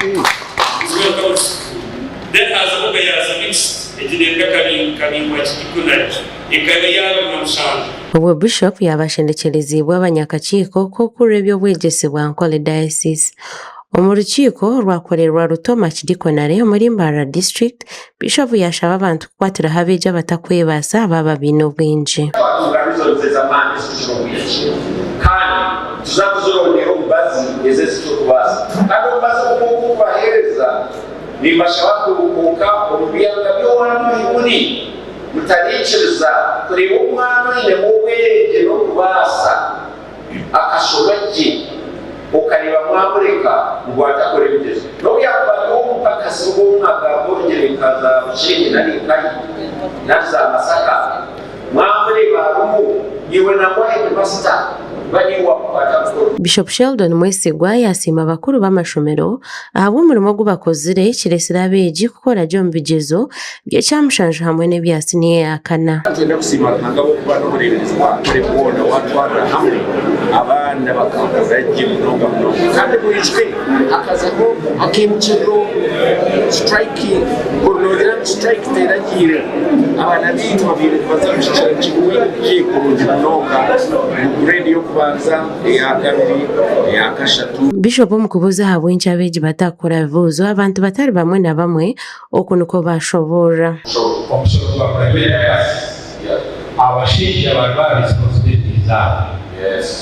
Niziboneka omu school. Then hazaho Gayaza Mixed, egi neruga Kabingwa Archdeaconry, ekaba eya 27. Obwo Bishop yaaba ashendekyereziibwe abanyakakiiko k'okukurira eby'obwegyese bwa Ankole Diocese. Omu rukiiko orwakorerwa Rutoma Archdeaconry omuri Mbarara District, Bishop yaashaba abantu kukwatiraho abeegi abatakwebaasa baaba baine obwengye. Twatunga reasons ez'amaani ezikukira obwingi kandi tuza kuzirondera omubazi ezi eziturikubaasa. Kandi omubazi ogwo ogu nkubaheereza nimbashaba kuruhuuka omu byanga by'owaanyu ahi muri. Mutariikiriza kureeba omwana oinemu obwengye n'okubaasa akashoma gye okareeba mwamureka ngu atakora ebigyezo. N'obu yaakuba ari ow'omupakasi oba ou mwagamba orugyero nka za Bushenyi nari Nkayi nari za Masaka, mwamureeba harimu iwe nangwa hedimasita ba niiwe waamukwata mukoro. Bishop Sheldon Mwesigwa yaasiima abakuru b'amashomero ahabw'omurimo ogu bakozire kireetsire abeegi kukora gye omu bigyezo by'ekyamushanju hamwe n'ebya siniya eya kana. Nitwenda kusiima Ruhanga ahabw'okuba n'obureeberezi bwa Ankole bwona waatwarira hamwe abaana bakakora gye munonga munonga. Kandi mwijuke hakazaho akaimukiriro, strike, kuri noogira ngu strike teragiire abaana baitu babaire nibaza kuhikira kimwe gye kurungi munonga omu grade y'okubanza, eya kabiri, eya kashatu. Bishop omu kubuuza ahabw'enki abeegi batakukora bibuuzo abantu batari bamwe na bamwe Oku nikwo baashoboorora. Omushoro gwa private abashaija bari ba responsibility zaabo,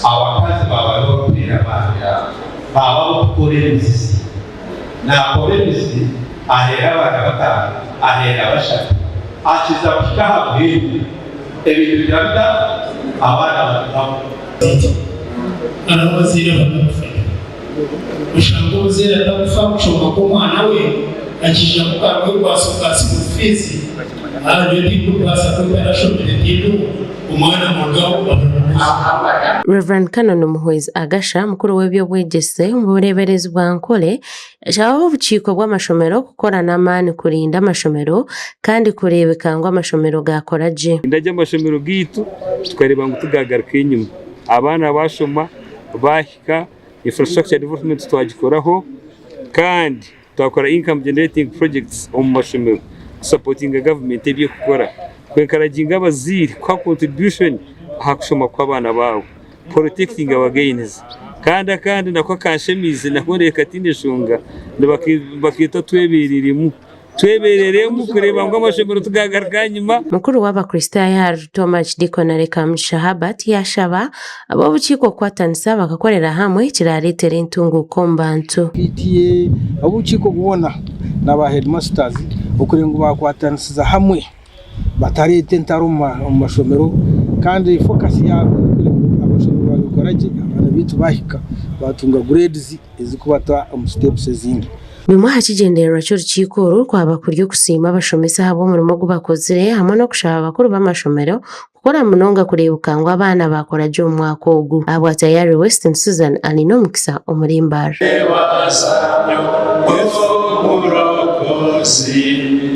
abakazi baaba bari abarikureera abaana, baaba ab'okukora emizizi. Naakora emizi aheera abaana bataano, aheera bashatu, akiza kuhika aha muheru ebintu biba bita? Abaana barugamu. Hariho abazaire abarikufayo. Oshanga omuzaire atakufa kushoma kw'omwana we, akiija kukaruga ekwasa oka school fees, nyowe tindikubaasa kuba ntarashomire tindiho, omwana amurugaho abura kuza. Rev. Canon Muhwezi Agasha, mukuru w'eby'obwegyese omu bureeberezi bwa Ankole, yashaba ab'obukiiko bw'amashomero kukora n'amaani kurinda amashomero kandi kureebeka ngu amashomero gaakora gye. Ndagye amashomero gaitu tukareeba ngu tigaagaruka enyima. Abaana baashoma baahika. Infrastructure development twagikoraho kandi twakora income generating projects omu mashomero kusapotinga gavumenti ebi erikukora, ku enkaraginga abazaire kuha contribution aha kushoma kw'abaana baabo, protecting our gains. Kandi akandi nako akanshemiize nako ndeebeka tihaine nshonga nibakeeta twebereremu. Twebereremu kureeba ngu amashomero tigagaruka ahanyima. Mukuru w'Abakristaayo ahari Rutooma Archdeaconry Kamugisha Herbert yaashaba ab'obukiiko kukwatanisa bakakorera hamwe ekiraareetere entunguuka omu bantu. PTA, ab'obukiiko bwona na ba headmasters okureeba ngu baakwatanisiza hamwe batareeta entaro omu mashomero kandi focus yaabo ebe ngu amashomero baagakora gye abaana baitu baahika baatunga grades ezirikubata omu steps ezindi. Bimwe aha kigyendererwa ky'orukiiko oru kwaba kuri okusiima abashomesa ahabw'omurimo ogu bakozire hamwe n'okushaba abakuru b'amashomero kukora munonga kureebuka ngu abaana baakora gye omu mwaka ogu. Ahabwa Tayari Western Susan Alinomukisa omuri Mbarara. Nebaza nyowe Omurokozi.